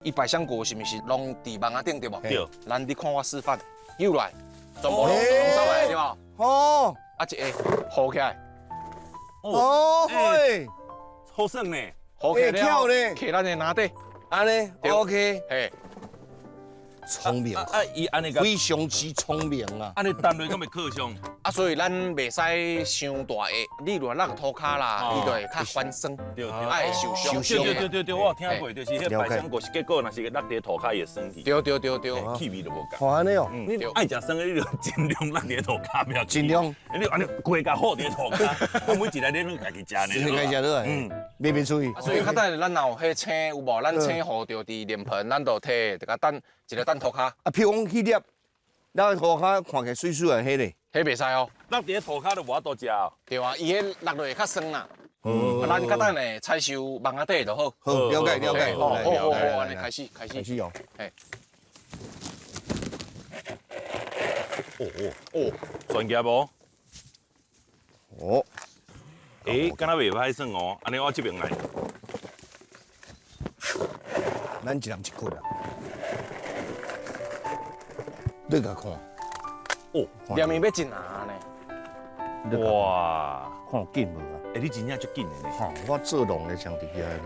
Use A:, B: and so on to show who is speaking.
A: 伊百香果是毋是攏佇網仔頂對無？
B: 對。
A: 咱你看我示範，扭來，全部攏攏走來對無？
C: 哦。
A: 啊，一下合起來。
C: 哦，嘿，
B: 好耍呢。
A: 合起來了，徛咱的籃底，
C: 按呢，OK，
A: 嘿。
C: 聰明。
B: 啊！伊按呢，
C: 非常之聰明啊！
B: 按呢彈落敢會靠傷？
A: 啊，所以咱袂使傷大下，你若落塗跤啦，伊就會較反酸，愛受傷。
B: 對對對對，我有聽過，就是彼百香果是結果，若是落佇塗跤會酸去。
A: 對對對對，
B: 氣味就無仝。
C: 按呢哦，
B: 你愛食酸的，你就盡量落佇塗跤，不要
C: 盡量。
B: 你按呢規家放佇塗跤，我每一個你攏家己食呢。
C: 家己食落來，袂袂出去。
A: 所以較等下咱若有彼青有無？咱青予著佇臉盆，咱就摕，就共等一个等塗跤。
C: 啊，譬如講彼粒，咱塗跤看起來媠媠的，彼个。
A: 彼袂使哦。
B: 落佇塗跤就無法度食哦。
A: 對啊，伊彼落落會較酸啦。咱較等下採收網仔底就好。
C: 好，了解了解。
A: 好好好，按呢開始開始。
C: 開始哦。
A: 嘿。
B: 哦哦哦，專業無？
C: 哦。
B: 欸，敢若袂歹耍哦，按呢我這邊來。
C: 咱一人一塊啦。你共看。
B: 哦，
A: 連面欲真難呢。
B: 哇，
C: 看緊無啊？
B: 欸，你真正足緊的呢。
C: 吼，我做農的上佇遐爾。